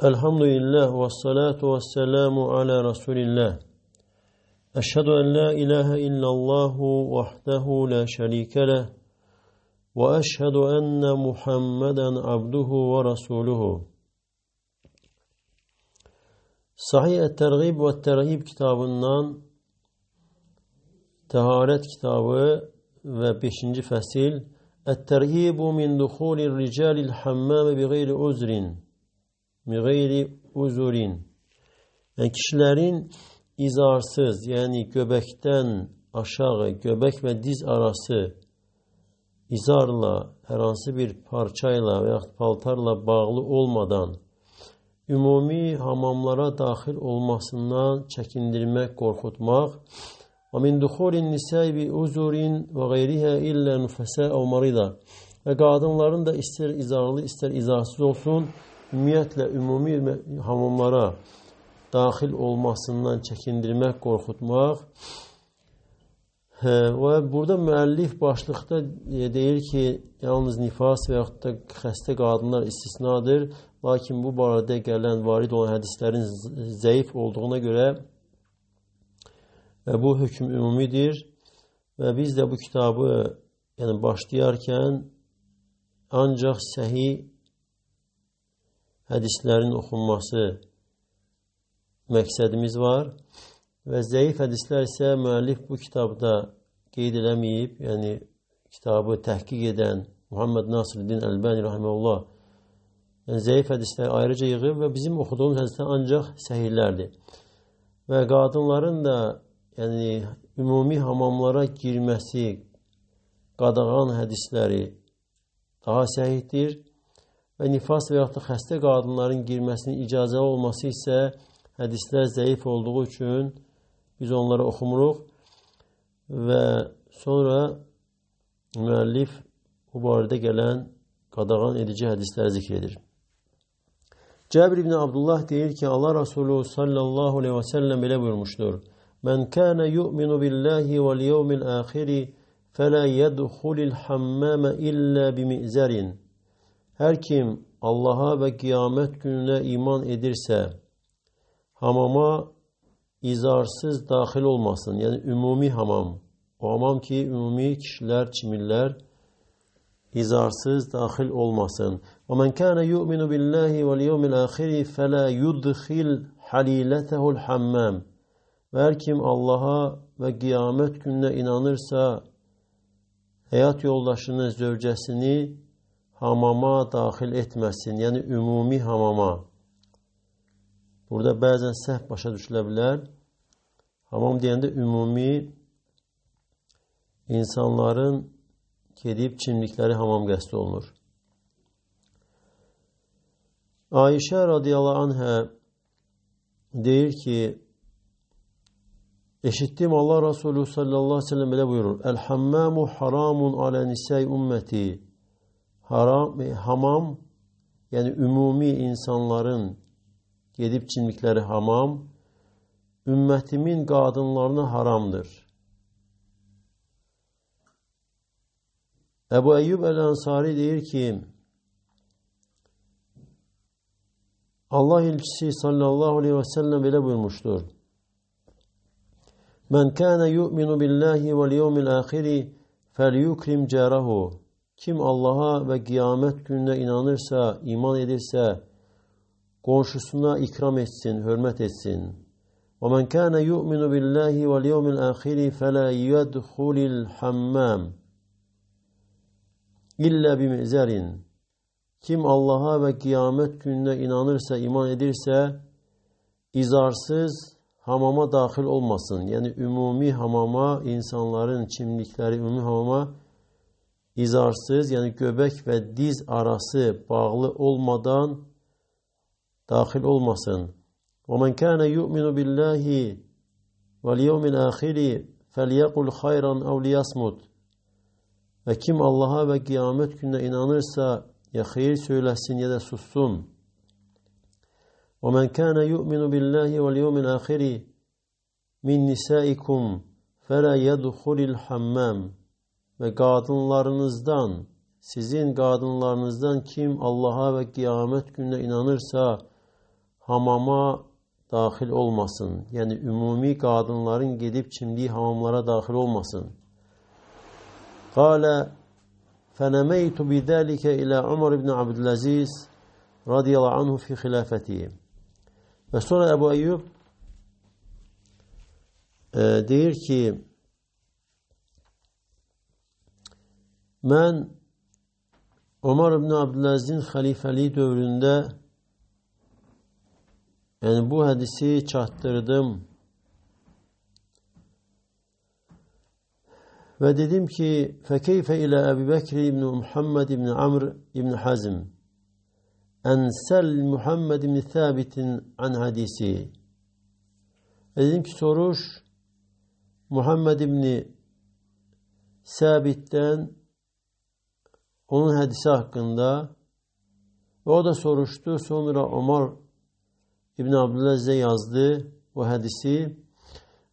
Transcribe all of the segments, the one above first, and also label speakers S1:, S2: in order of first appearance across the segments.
S1: Elhamdülillah ve salatu ve selamu ala Resulillah. Eşhedü en la ilahe illallahu vahdehu la şerike leh ve eşhedü enne Muhammeden abduhu ve rasuluhu. Sahih et-Tergib ve Terhib kitabından Taharet kitabı ve 5. fəsil Et-Terhibu min duhulir ricalil hammame bi gayri uzrin. Bi uzurin. Yəni kişilərin izarsız, yəni göbəkdən aşağı, göbək və diz arası izarla, hər hansı bir parçayla və yaxud paltarla bağlı olmadan ümumi hamamlara daxil olmasından çəkindirmək, qorxutmaq və min duxulin nisai bi uzurin və qeyriha illə nüfəsə əv marida və qadınların da istər izarlı, istər izarsız olsun, ümumiyyətlə ümumi hamamlara daxil olmasından çəkindirmək, qorxutmaq. Və burada müəllif başlıqda deyir ki, yalnız nifas və yaxud da xəstə qadınlar istisnadır. Lakin bu barədə gələn, varid olan hədislərin zəif olduğuna görə bu hökm ümumidir. Və biz də bu kitabı yəni başlayarkən ancaq səhih hədislərin oxunması məqsədimiz var və zəif hədislər isə müəllif bu kitabda qeyd eləməyib, yəni kitabı təhqiq edən Muhammed Nasiruddin Əlbani rahimehullah, yəni zəif hədisləri ayrıca yığıb və bizim oxuduğumuz hədislər ancaq səhihlərdir. Və qadınların da yəni ümumi hamamlara girməsi qadağan hədisləri daha səhihdir. Və nifas və yaxud da xəstə qadınların girməsinin icazəli olması isə hədislər zəif olduğu üçün biz onları oxumuruq. Və sonra müəllif bu barədə gələn qadağan edici hədisləri zikr edir. Cabir ibn Abdullah deyir ki, Allah Resulü sallallahu aleyhi və səlləm belə buyurmuşdur. Mən kənə yu'minu billahi vəl yevmil axiri fələ yədxulil hammamə illə bimi'zərin. Hər kim Allaha və qiyamət gününə iman edirsə, hamama izarsız daxil olmasın. Yəni ümumi hamam. O hamam ki, ümumi kişilər, çimirlər izarsız daxil olmasın. Və men kana yu'minu billahi vel yevmil axiri fela yudxil halilətəhul hammam. Və hər kim Allaha və qiyamət gününə inanırsa, həyat yoldaşını, zövcəsini hamama daxil etməsin, yəni ümumi hamama. Burada bəzən səhv başa düşülə bilər. Hamam deyəndə ümumi insanların gedib çimdikləri hamam qəsd olunur. Ayşə radiyallahu anhə deyir ki, eşitdim Allah Resulü sallallahu aleyhi ve sellem belə buyurur. El-hammamu haramun alə nisai ümməti. Haram, hamam, yəni ümumi insanların gedib çimdikləri hamam, ümmətimin qadınlarına haramdır. Əbu Əyyub Əl-Ənsari deyir ki, Allah elçisi sallallahu aleyhi və səlləm belə buyurmuşdur. Mən kənə yu'minu billahi vəl yevmil axiri fəlyukrim carahu. Kim Allaha və qiyamət gününə inanırsa, iman edirsə, qonşusuna ikram etsin, hörmət etsin. Və men kana yu'minu billahi vel yevmil axiri fela yedxulil hammam illa bimi'zerin. Kim Allaha və qiyamət gününə inanırsa, iman edirsə, izarsız hamama daxil olmasın. Yəni ümumi hamama, insanların çimdikləri ümumi hamama izarsız, yəni göbək və diz arası bağlı olmadan daxil olmasın. Və men kana yu'minu billahi vel yevmil axiri felyekul hayran ev liyasmut. Və kim Allaha və qiyamət gününə inanırsa, ya xeyir söyləsin, ya da sussun. Və men kana yu'minu billahi vel yevmil axiri min nisaikum fela yedxulil hammam. Və qadınlarınızdan, sizin qadınlarınızdan kim Allaha və qiyamət gününə inanırsa, hamama daxil olmasın. Yəni, ümumi qadınların gedib çimdiyi hamamlara daxil olmasın. Qalə fənəmeytu bidəlikə ilə Umar ibn Abdüləziz radiyallahu anhu fi xilafətihi. Və sonra Əbu Əyyub deyir ki, mən Ömər ibn Abdüləzizin xəlifəliyi dövründə, yəni bu hədisi çatdırdım və dedim ki, fəkeyfə ilə Əbu Bəkr ibn Muhammed ibn Amr ibn Hazm ənsəl Muhammed ibn Thabitin an hadisi. Və dedim ki, soruş Muhammed ibn Sabitdən onun hədisi haqqında və o da soruşdu. Sonra Ömər İbn Abdüləzizə yazdı o hədisi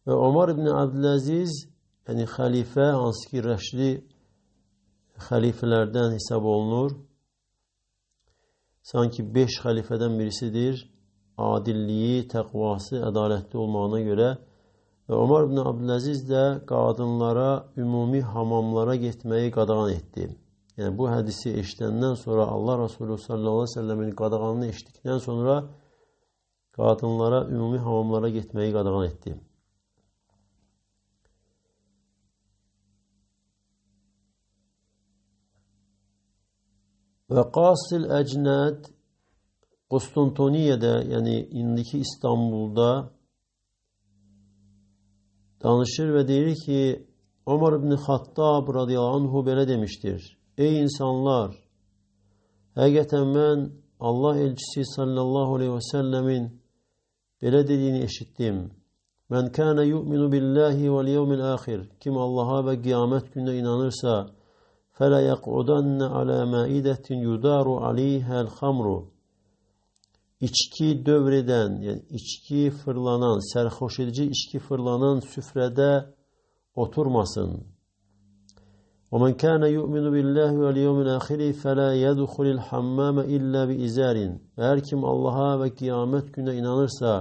S1: və Ömər İbn Abdüləziz, yəni xəlifə, hansı ki rəşli xəlifələrdən hesab olunur, sanki 5 xəlifədən birisidir, adilliyi, təqvası, ədalətli olmağına görə. Və Ömər İbn Abdüləziz də qadınlara ümumi hamamlara getməyi qadağan etdi. Yəni bu hədisi eşidəndən sonra, Allah Resulü sallallahu aleyhi ve sellemin qadağanını eşitdikdən sonra qadınlara ümumi hamamlara getməyi qadağan etdi. Və Qasil Əcnəd Konstantiniyədə, yəni indiki İstanbulda danışır və deyir ki, Ömər ibn Xattab radiyallahu anhu belə demişdir: Ey insanlar, həqiqətən mən Allah elçisi sallallahu aleyhi və səlləmin belə dediyini eşitdim. Mən kənə yu'minu billahi vəl yevmil axir. Kim Allaha və qiyamət gününə inanırsa, fələ yəq'udannə alə məidətin yudaru aleyhəl xamru. İçki dövr edən, yəni içki fırlanan, sərxoş edici içki fırlanan süfrədə oturmasın. وَمَنْ كَانَ يُؤْمِنُ بِاللّٰهِ وَالْيَوْمِ الْآخِرِ فَلَا يَدْخُلِ الْحَمَّامَ إِلَّا بِإِزَارٍ. Hər kim Allaha və qiyamət gününə inanırsa,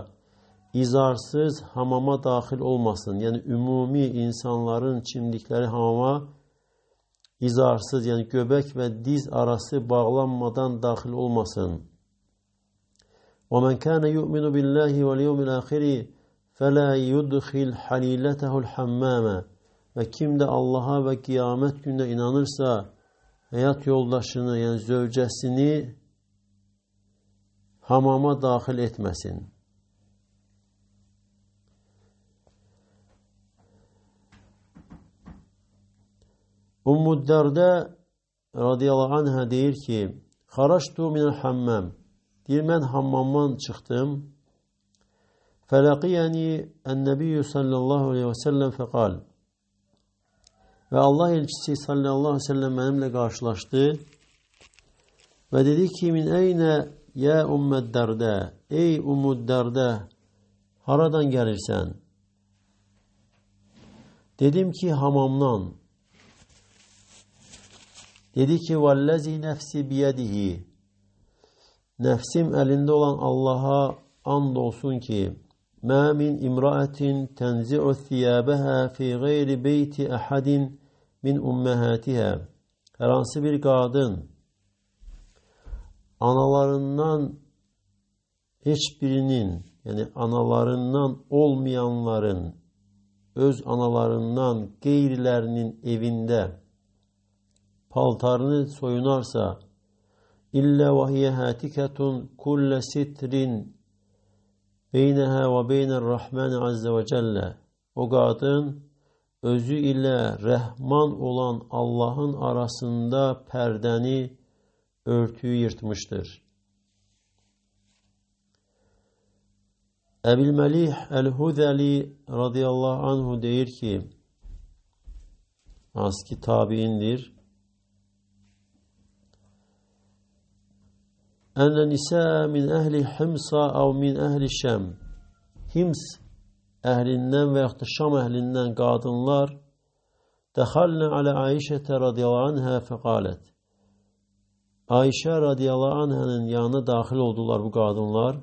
S1: izarsız hamama daxil olmasın. Yəni ümumi insanların çimdikləri hamama izarsız, yəni göbək və diz arası bağlanmadan daxil olmasın. وَمَنْ كَانَ يُؤْمِنُ بِاللّٰهِ وَالْيَوْمِ الْآخِرِ فَلَا يُدْخِلْ حَلِيلَتَهُ الْحَمَّامَ. Və kim də Allaha və qiyamət gününə inanırsa, həyat yoldaşını, yəni zövcəsini hamama daxil etməsin. Ummu Dərdə radiyallahu anhə deyir ki, Xaraştu minəl hammam. Deyir, mən hammamdan çıxdım. Fələqiyəni ən-nəbiyyü sallallahu aleyhi və səlləm fəqal. Və Allah elçisi sallallahu aleyhi ve sellem mənimlə qarşılaşdı və dedi ki, min əynə yə Ümmü Dərdə, ey Ümmü Dərdə, haradan gəlirsən? Dedim ki, hamamdan. Dedi ki, vəlləzi nəfsi biyədihi, nəfsim əlində olan Allaha and olsun ki, Mə min imra'atin tənzi'u thiyabəhə fi qeyri beyti əhədin min ümməhətihə. Hər hansı bir qadın analarından heç birinin, yəni analarından olmayanların, öz analarından qeyrilərinin evində paltarını soyunarsa, illə və hiyə hətikətun kullə sitrin beynəhə və beynər-Rəhmən əzzə və cəllə. O qadın özü ilə Rəhman olan Allahın arasında pərdəni, örtüyü yırtmışdır. Əbil-Məlih Əl-Hudəli radiyallahu anhu deyir ki, hansı ki tabiindir, Ənə nisə min əhli Himsa əv min əhli Şəm. Hims əhlindən və yaxud da Şam əhlindən qadınlar dəxalnə alə Ayşətə radiyallahu anhə fəqalət. Ayşə radiyallahu anhənin yanına daxil oldular bu qadınlar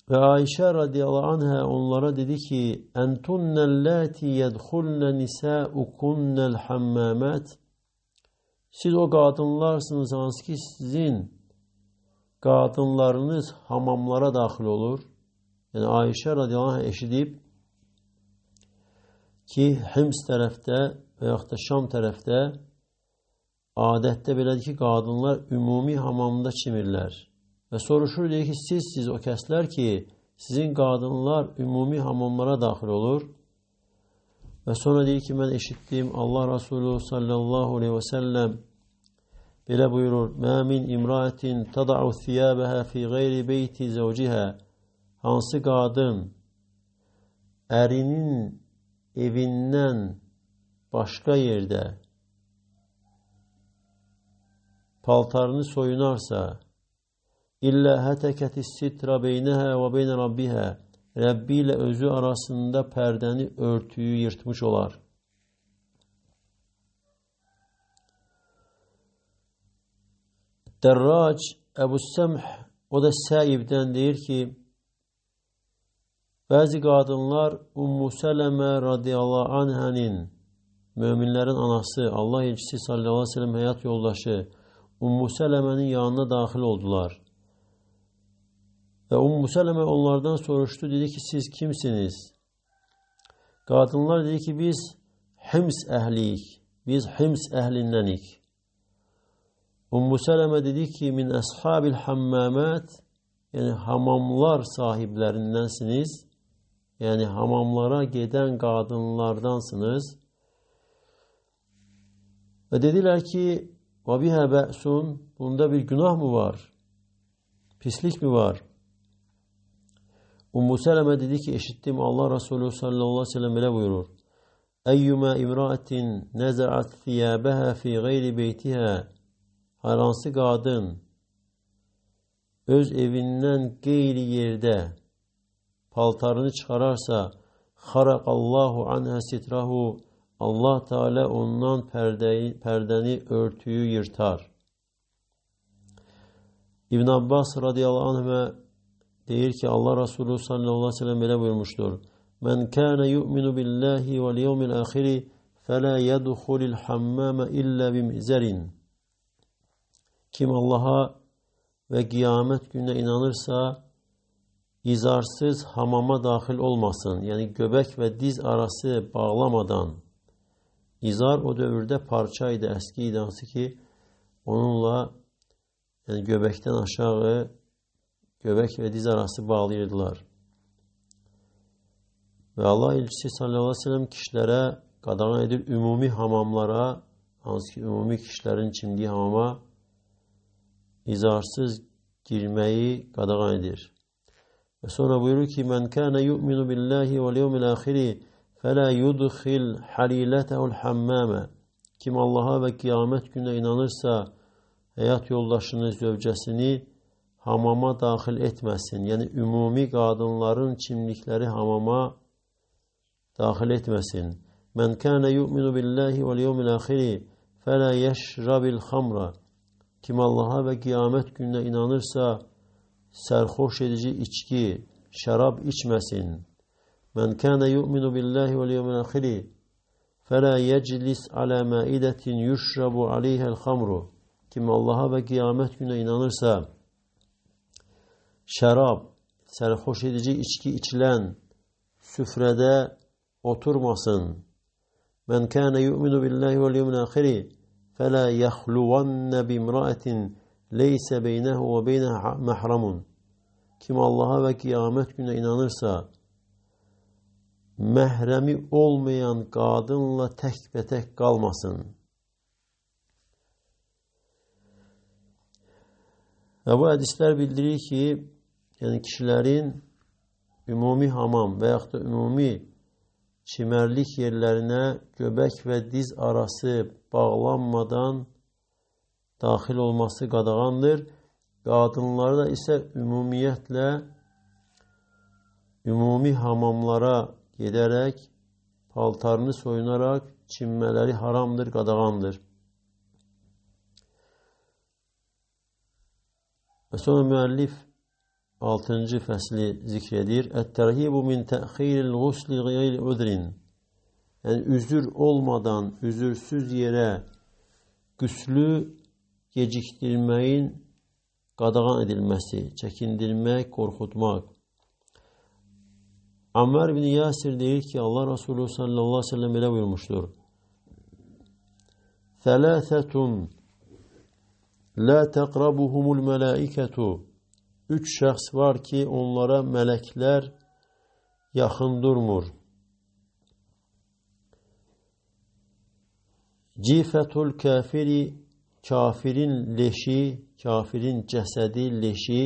S1: Və Ayşə radiyallahu anhə onlara dedi ki, Entunnellâti yedxulne nisâukunnel hammâmət. Siz o qadınlarsınız hansı ki sizin qadınlarınız hamamlara daxil olur. Yəni Ayşə radiyallahu anh eşidib ki, Hims tərəfdə və yaxud da Şam tərəfdə adətdə belədir ki, qadınlar ümumi hamamda çimirlər. Və soruşur, deyir ki, siz o kəslər ki, sizin qadınlar ümumi hamamlara daxil olur. Və sonra deyir ki, mən eşitdim, Allah Resulü sallallahu aleyhi və səlləm belə buyurur, Mə min imraətin tada'u thiyabəhə fi qeyri beyti zəvcihə. Hansı qadın ərinin evindən başqa yerdə paltarını soyunarsa, İllə hətəkətis sitra beynəhə və beynə Rabbihə, Rəbbi ilə özü arasında pərdəni, örtüyü yırtmış olar. Dərrac Əbu Səmh, o da Səibdən deyir ki, bəzi qadınlar Ummu Sələmə radiyallahu anhənin, möminlərin anası, Allah elçisi sallallahu aleyhi ve sellem həyat yoldaşı Ummu Sələmənin yanına daxil oldular. Və Ummu Sələmə onlardan soruşdu, dedi ki, siz kimsiniz? Qadınlar dedi ki, biz Hims əhliyik, biz Hims əhlindənik. Ummu Sələmə dedi ki, min əshabil hammamət, yəni hamamlar sahiblərindənsiniz, yəni hamamlara gedən qadınlardansınız. Və dedilər ki, və bihə bə'sun, bunda bir günah mı var? Pislik mi var? Ummu Sələmə dedi ki, eşitdim Allah Resulü sallallahu aleyhi ve sellem belə buyurur. Əyyümə imra'atin nəzəat thiyabəhə fi qeyri beytihə. Hər hansı qadın öz evindən qeyri yerdə paltarını çıxararsa, xaraqallahu anhə sitrahu, Allah Teala ondan pərdəni, örtüyü yırtar. İbn Abbas radiyallahu anhə deyir ki, Allah Resulü sallallahu aleyhi ve sellem belə buyurmuşdur. Mən kənə yu'minu billahi vel yevmil axiri fələ yədxulil hammamə illə bimizərin. Kim Allaha və qiyamət gününə inanırsa, izarsız hamama daxil olmasın. Yəni göbək və diz arası bağlamadan. İzar o dövrdə parça idi, əski idi, hansı ki, onunla yəni göbəkdən aşağı göbək və diz arası bağlayırdılar. Və Allah elçisi sallallahu aleyhi ve sellem kişilərə qadağan edir ümumi hamamlara, hansı ki ümumi kişilərin çimdiyi hamama izarsız girməyi qadağan edir. Və sonra buyurur ki, Mən kənə yu'minu billahi vel yevmil axiri fələ yudxil halilətəhul hammamə. Kim Allaha və qiyamət gününə inanırsa, həyat yoldaşını, zövcəsini hamama daxil etməsin. Yəni, ümumi qadınların çimlikləri hamama daxil etməsin. Mən kənə yu'minu billahi vel yevmil axiri fələ yeşrabil xamra. Kim Allaha və qiyamət gününə inanırsa, sərxoş edici içki, şərab içməsin. Mən kənə yu'minu billahi vel yevmil axiri fələ yeclis alə məidətin yüşrabu aleyhəl xamru. Kim Allaha və qiyamət gününə inanırsa, şərab, sərxoş edici içki içilən süfrədə oturmasın. Mən kənə yu'minu billahi vel yevmil axiri fələ yəxluvannə bimrəətin leysə beynəhu və beynəhə məhramun. Kim Allaha və qiyamət gününə inanırsa, məhrəmi olmayan qadınla təkbətək qalmasın. Və bu hədislər bildirir ki, yəni kişilərin ümumi hamam və yaxud da ümumi çimərlik yerlərinə göbək və diz arası bağlanmadan daxil olması qadağandır. Qadınlara da isə ümumiyyətlə ümumi hamamlara gedərək, paltarını soyunaraq çimmələri haramdır, qadağandır. Və sonra müəllif 6-cı fəsli zikr edir. Ət-tərhibu min təxiril ğusli qeyri udrin. Yəni, üzür olmadan, üzürsüz yerə qüslü gecikdirməyin qadağan edilməsi, çəkindirmək, qorxutmaq. Ammar ibn Yasir deyir ki, Allah Resulü sallallahu aleyhi ve sellem belə buyurmuşdur. Thəlâthətun la təqrabuhumul mələikətu. 3 şəxs var ki, onlara mələklər yaxın durmur. Cifətul kafiri, kafirin leşi, kafirin cəsədi leşi.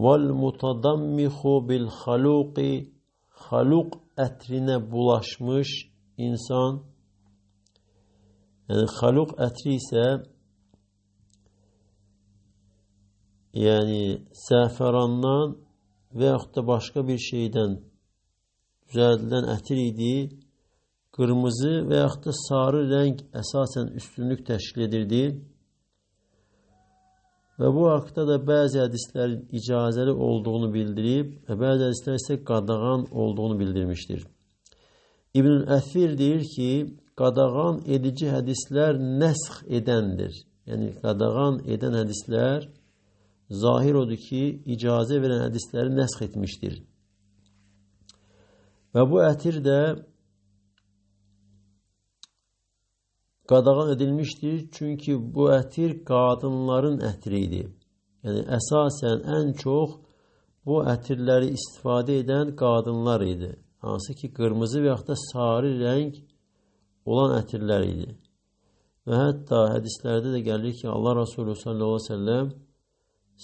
S1: Vel mutadammixu bil xaluqi, xaluq ətrinə bulaşmış insan. Yəni, xaluq ətri isə, yəni səfərandan və yaxud da başqa bir şeydən düzəldilən ətir idi. Qırmızı və yaxud da sarı rəng əsasən üstünlük təşkil edirdi. Və bu haqda da bəzi hədislərin icazəli olduğunu bildirib və bəzi hədislər isə qadağan olduğunu bildirmişdir. İbnül Əthir deyir ki, qadağan edici hədislər nəsx edəndir. Yəni, qadağan edən hədislər zahir odur ki, icazə verən hədisləri nəsx etmişdir. Və bu ətir də qadağan edilmişdir, çünki bu ətir qadınların ətri idi. Yəni, əsasən ən çox bu ətirləri istifadə edən qadınlar idi. Hansı ki, qırmızı və yaxud da sarı rəng olan ətirlər idi. Və hətta hədislərdə də gəlir ki, Allah Resulü sallallahu aleyhi ve sellem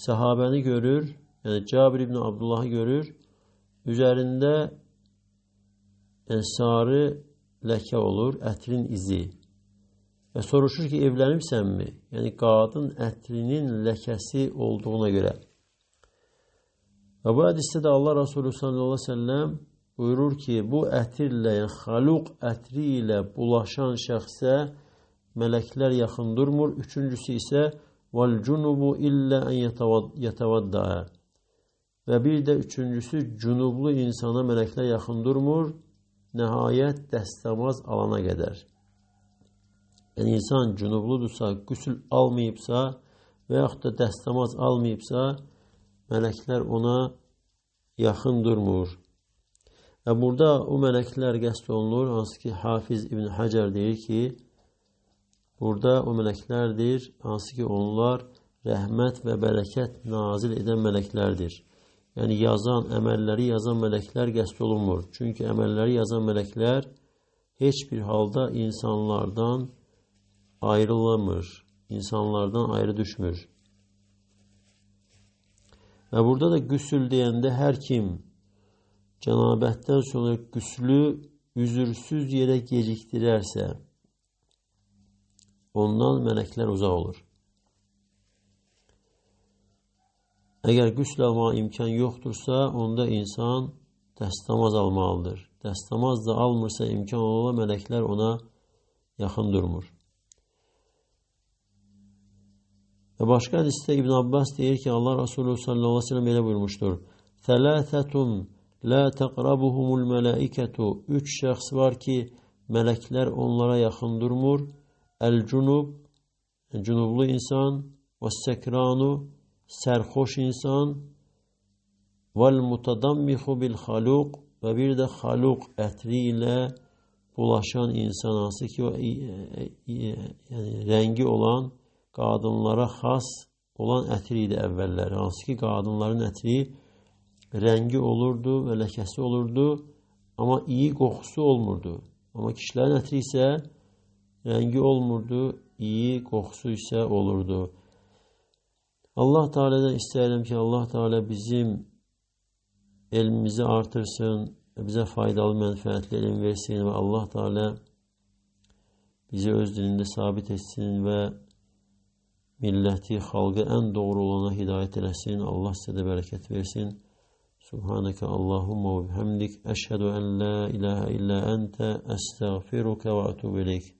S1: səhabəni görür, yəni Cabir ibn Abdullahı görür, üzərində sarı ləkə olur, ətrin izi. Və soruşur ki, evlənibsənmi? Yəni, qadın ətrinin ləkəsi olduğuna görə. Və bu hədisdə də Allah Resulü sallallahu aleyhi ve sellem buyurur ki, bu ətirlə, yəni xaluq ətri ilə bulaşan şəxsə mələklər yaxın durmur. Üçüncüsü isə وَالْجُنُبُ إِلَّا أَنْ يَتَوَدَّعَ. Və bir də üçüncüsü, cünublu insana mələklər yaxın durmur, nəhayət dəstəmaz alana qədər. Yəni, insan cünubludursa, qüsül almayıbsa və yaxud da dəstəmaz almayıbsa, mələklər ona yaxın durmur. Və burada o mələklər qəsd olunur, hansı ki, Hafiz İbn Həcər deyir ki, burada o mələklərdir, hansı ki, onlar rəhmət və bərəkət nazil edən mələklərdir. Yəni, yazan, əməlləri yazan mələklər qəsd olunmur. Çünki əməlləri yazan mələklər heç bir halda insanlardan ayrılamır, insanlardan ayrı düşmür. Və burada da qüsül deyəndə hər kim cənabətdən sonra qüslü üzürsüz yerə gecikdirərsə, ondan mələklər uzaq olur. Əgər qüsl almağa imkan yoxdursa, onda insan dəstəmaz almalıdır. Dəstəmaz da almırsa, imkan ola, mələklər ona yaxın durmur. Və başqa hədisdə İbn Abbas deyir ki, Allah Resulü sallallahu aleyhi ve sellem belə buyurmuşdur. Thəlâthətun la təqrabuhumul mələikətu. 3 şəxs var ki, mələklər onlara yaxın durmur. Əl-cunub, cunublu insan, və-səkranu, sərxoş insan, vəl-mutadammixu bil-xaluq və bir də xaluq ətri ilə bulaşan insan, hansı ki, o, yəni, rəngi olan qadınlara xas olan ətir idi əvvəllər. Hansı ki, qadınların ətri rəngi olurdu və ləkəsi olurdu, amma iyi qoxusu olmurdu. Amma kişilərin ətri isə rəngi olmurdu, iyi qoxusu isə olurdu. Allah Teala'dan istəyirəm ki, Allah Teala bizim elmimizi artırsın, bizə faydalı, mənfəətli elm versin və Allah Teala bizi öz dinində sabit etsin və milləti, xalqı ən doğru olana hidayət eləsin. Allah sizə də bərəkət versin. Subhanəkə Allahumma və bihamdik. Əşhədu ən la ilahə illə əntə, əstəğfiruka və ətubu ileyk.